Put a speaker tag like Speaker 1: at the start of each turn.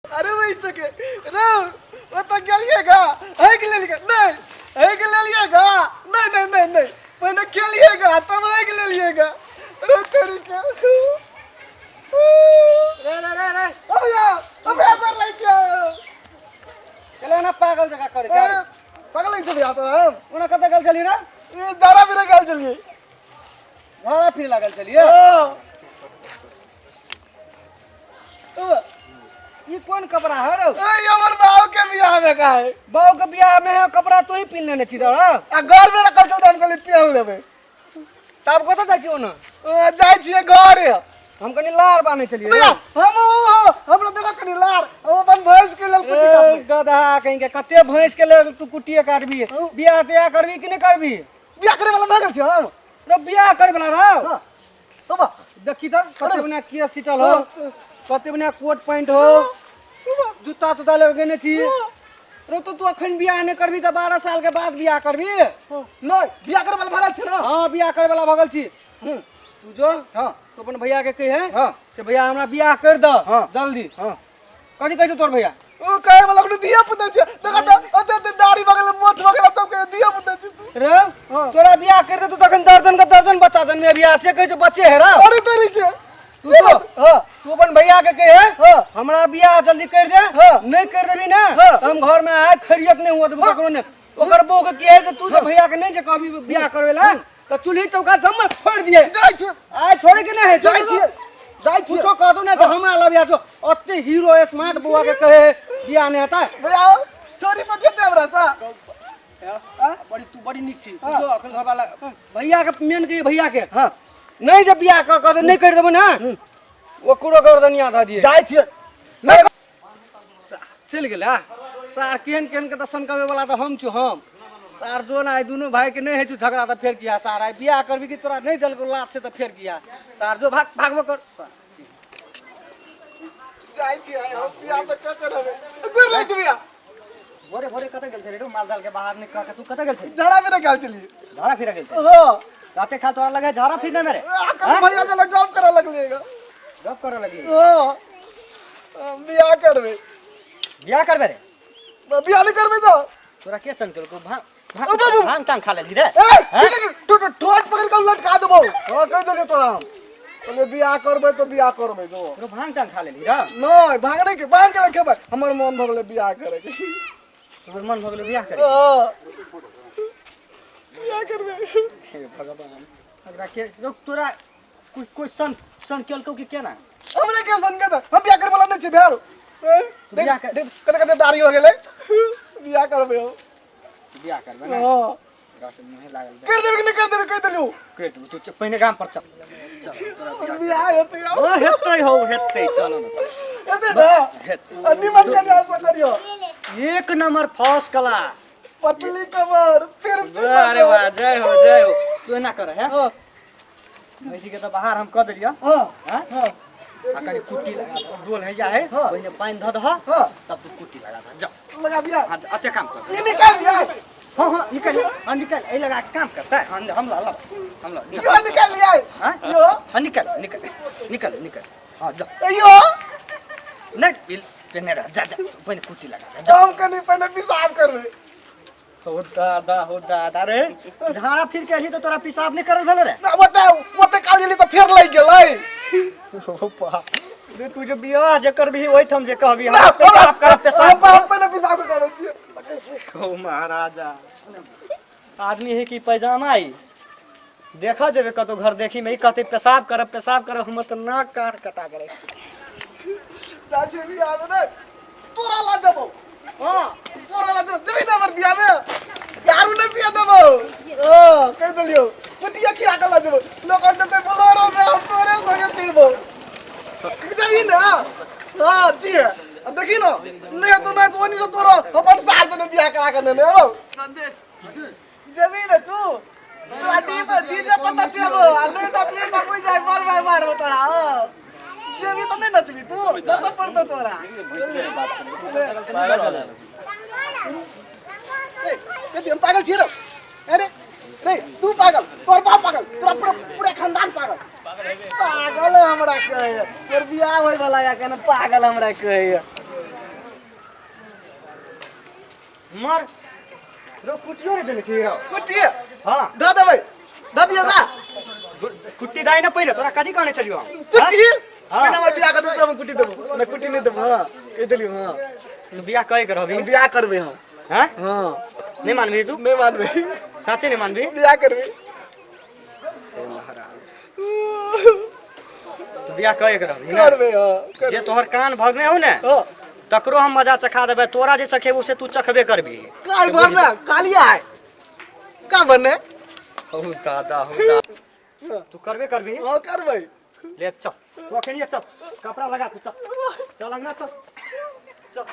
Speaker 1: अरे वही चके रे ओतऽ गेलियै गा हेक लेलियै नहि हेक लेलियै गा नहि नहि नहि नहि पहिने खेलियै गा तब हेक लेलियै गा रे तोरी के
Speaker 2: रे रे रे रे
Speaker 1: अभया अभया कर लै छियै
Speaker 2: चले ना पागल जगह करे छै
Speaker 1: पागल लै छियै तो हम
Speaker 2: ओना कतऽ गेल छली रे
Speaker 1: ए जरा फिरे गेल छलियै
Speaker 2: झाड़ा फिरे लागल छलियै ई कोन कपड़ा है रे
Speaker 1: ए हमर बाबू के बियाह में का है
Speaker 2: बाबू के बियाह में है कपड़ा तू ही पिन लेने छी रे
Speaker 1: आ घर में रखल छल तऽ हम कहलियै पहिन लेबै
Speaker 2: तब कतऽ जाइ छी ओना
Speaker 1: जाइ छियै घरे
Speaker 2: हम कनी लार बान्है छलियै
Speaker 1: भैया हम हमरा देबा कनी लार हम अपन भैंस के लेल कुट्टी काटबै
Speaker 2: गधा कहीं के कते भैंस के लेल तू कुट्टिए काटबी बियाह तियाह करबी कि नहि करबी
Speaker 1: बियाह करे वाला भऽ गेल छै हम
Speaker 2: रे बियाह करे वाला रहो
Speaker 1: हां बाबा
Speaker 2: देखी तऽ कते बढ़िया केस सीटल हो कते बढ़िया कोट पैंट हो जूता तुता लगेने छी रो तो तू अखन बियाह नहि करबी तऽ 12 साल के बाद बियाह करबी
Speaker 1: नहि बियाह करे वाला भऽ गेल छै ना
Speaker 2: हाँ बियाह करे वाला भऽ गेल छी तू जो
Speaker 1: हाँ
Speaker 2: तू अपन भैया के कहे
Speaker 1: हाँ
Speaker 2: से भैया हमरा बियाह कर दऽ
Speaker 1: हाँ।
Speaker 2: जल्दी
Speaker 1: हाँ
Speaker 2: कथी कहै छौ तोर भैया
Speaker 1: ओ कहे वाला अपने धिया पुता छै देखा तऽ ओते ओते दाढ़ी भऽ गेल मोछ भऽ गेल तब कहे धिया पुता छै तू
Speaker 2: रे तोरा बियाह कर दे तू तखन दर्जन के दर्जन बच्चा जन्मे बियाह से कहै छौ बच्चे हेरा
Speaker 1: अरे तोरी के
Speaker 2: तू जो
Speaker 1: हाँ
Speaker 2: तू अपन भैया के कहे
Speaker 1: हाँ
Speaker 2: हमरा बियाह जल्दी कर दे
Speaker 1: हाँ।
Speaker 2: नहीं कर देबी ना
Speaker 1: हाँ।
Speaker 2: तो हम घर में आए खैरियत नहीं हुआ देबो ककरो ने ओकर बहू के की है जे तू जे भैया के नहीं जे कहबी बियाह करवे ला तो चूल्ही चौका सब में फोड़ दिए
Speaker 1: जाइ छी
Speaker 2: आइ छोड़े के नहीं है
Speaker 1: जाइ छी जाइ छी
Speaker 2: कुछो कह दो ना तो हमरा लबिया जो ओते हीरो स्मार्ट बुआ के कहे बियाह नहीं होता
Speaker 1: भैया छोरी पर जेते हमरा सा
Speaker 2: बड़ी तू बड़ी नीक छी तू जो अखन घर वाला भैया के मेन के भैया के
Speaker 1: हां
Speaker 2: नहीं जे बियाह कर कर नहीं कर देबो ना ओकरो गर्दनिया धऽ दिए
Speaker 1: जाइ छी नहीं
Speaker 2: चलि गेला सार केहन केहन के तऽ सनकबे वाला तऽ हम छु हम सार जो ना आइ दुनू भाई के नहीं होइ छौ झगड़ा तऽ फेर किया सार आइ बियाह करबी कि तोरा नहीं देलको लात से तऽ फेर किया सार जो भाग भागबो कर सार।
Speaker 1: जाइ छी आइ हम बियाह तऽ कऽ करबै गुर लै छी भैया
Speaker 3: भोरे भोरे कतऽ गेल छली रे माल जाल के बाहर निकल के तू कतऽ गेल छली
Speaker 1: जरा मेरा गेल छलियै
Speaker 3: झाड़ा फिरे गेल छली
Speaker 1: हां
Speaker 3: राते खा तोरा लगे झाड़ा फिरने में रे
Speaker 1: अखन भैया जला जॉब करऽ लगलियै
Speaker 3: जॉब करऽ लगली
Speaker 1: हां बियाह करबै
Speaker 3: बियाह करबे रे
Speaker 1: बियाह नहि करबै तऽ
Speaker 3: तोरा के संग केलको भांग
Speaker 1: ओ बाबू।
Speaker 3: भांग तांग खा लेली रे
Speaker 1: ए ठीक है तू तो ठोट पकड़ के लटका देबौ हां कह देलियै तोरा हम कहलियै बियाह करबै तऽ बियाह करबै जो
Speaker 3: तोरा भांग तांग खा लेली रे
Speaker 1: नहि भांग नहि भांग के खेबै हमर मन भऽ गेलै बियाह करे के
Speaker 3: तोहर मन भऽ गेलै बियाह करे
Speaker 1: हां बियाह करबै
Speaker 3: हे भगवान एकरा के रुक तोरा कोई कोई सन सन केलको कि केना
Speaker 1: हमरे के सन के हम बियाह करे वाला नहीं छी भेल देख
Speaker 3: बियाह कर-
Speaker 1: देख कते कते दाढ़ी हो गेलै बियाह करबै हम
Speaker 3: बियाह करबे ने
Speaker 1: हां
Speaker 3: एकरा से मुँहे लागल बा।
Speaker 1: कर देबै कि नहि कर देबै कहि देलियौ
Speaker 3: कर देबो, तू पहिने गाम पर चल चल तोरा बियाह
Speaker 1: बियाह हेतै आब।
Speaker 3: ओ हेतै हौ हेतै चल न
Speaker 1: हेतै ने
Speaker 3: हेतै
Speaker 1: आ निमन कन्या से करियौ
Speaker 3: एक नंबर फर्स्ट क्लास
Speaker 1: पतली कमर तिरछी
Speaker 3: अरे वाह जय हो जय हो तू एना कर है
Speaker 1: हां
Speaker 3: भैंसी के तो बाहर हम कऽ देलियऽ
Speaker 1: हां
Speaker 3: हाँ?
Speaker 1: हां
Speaker 3: आ कनि कुट्टी लगा दह डोल है जा है
Speaker 1: हाँ।
Speaker 3: पहिने पानि धऽ दह
Speaker 1: हां
Speaker 3: तब तू कुट्टी लगा दह जा
Speaker 1: लगा दिया
Speaker 3: हाँ जा, अते काम कर
Speaker 1: ई निकाल लिया
Speaker 3: हाँ हाँ निकल हाँ निकल एहि लगा के काम करता है हम हम ला ला हम ला जा।
Speaker 1: यो निकाल लिया
Speaker 3: हाँ
Speaker 1: यो
Speaker 3: हाँ निकल निकल निकल निकल हाँ जा
Speaker 1: यो
Speaker 3: नहीं बिल पेने रह जा जा पहिने कुट्टी लगा दह जा
Speaker 1: हम कनि पहिने पेशाब करबै
Speaker 3: हो दादा हो दादा रे झाड़ा फिर के अली तो तोरा पेशाब नहीं करल भेल रे
Speaker 1: ना बताउ ओते काल गेली तऽ फेर लागि गेलै
Speaker 3: रे तू जे बियाह जे करबही ओहिठाम जे कहबी
Speaker 1: ना,
Speaker 3: हम पेशाब करब पेशाब
Speaker 1: हम हम पहिने पेशाब करै छियै
Speaker 3: ओ महाराजा आदमी है कि पैजामा ही देखा जेबे कतौ घर देखी में ई कहते पेशाब करब पेशाब करब हमर तऽ नाक कान कटा करे
Speaker 1: जाइ छियै बियाह मे ने तोरा ला जबौ हाँ तोरा ला जबौ जबी हमर बियाह मे दारू नहि पिया देबौ हाँ कहि देलियौ कुटिया खिया के ला जबौ लोक जेतै बोलेरो मे हम तोरे संगे पीबौ जबी ना हाँ छियै आ देखी न नहि हेतौ नहि तऽ ओनी से तोरा अपन सार जने बियाह करा के नेने अबौ जबी ने तू तोरा डीजे डीजे पर नचेबो आ नहि नचबी तऽ बुझि जाइ मार मार मारबो तोरा हँ जेबी तऽ नहि नचबी तू नचऽ पड़तौ तोरा ए, कथी हम पागल छियै रे अरे नहीं तू पागल, तोर बाप पागल, तोरा पूरा पूरा खानदान पागल। पागल हमरा कहे, तोर बियाह होय वाला या केना पागल हमरा कहे।
Speaker 3: मर रो, कुटियो नहीं देने छी रो।
Speaker 1: कुटी?
Speaker 3: हाँ।
Speaker 1: दऽ देबै, दऽ दियौ का?
Speaker 3: कुट्टी दाई ना पहिले, तोरा कथी कहने चलियो हम?
Speaker 1: कुटी?
Speaker 3: हाँ।
Speaker 1: बिना हमर बियाह कर देबै, हम कुटी देबो ना? कुटी नहीं देबो। हाँ, कहि देलियौ। हाँ।
Speaker 3: तू बियाह कहे के रहबी?
Speaker 1: हम बियाह करबै, हाँ।
Speaker 3: हाँ?
Speaker 1: हाँ।
Speaker 3: नहीं मानबी तू?
Speaker 1: नहीं मानबै।
Speaker 3: साचे नहीं मानबी?
Speaker 1: बियाह करबै।
Speaker 3: महाराज, तू बियाह कहे के रहबी ना?
Speaker 1: करबै, हाँ, करबै।
Speaker 3: जे तोहर कान भरने हो ने,
Speaker 1: हाँ।
Speaker 3: तकरो हम मजा चखा देबै। तोरा जे चखेबो से तू चखबे करबी।
Speaker 1: काय भरने? कालिया है का भरने?
Speaker 3: हो दादा, हो दादा, तू करबे करबी?
Speaker 1: हाँ, करबै।
Speaker 3: ले चल, तू अखन चल, कपड़ा लगा, तू चल, चल अंगना, चल चल।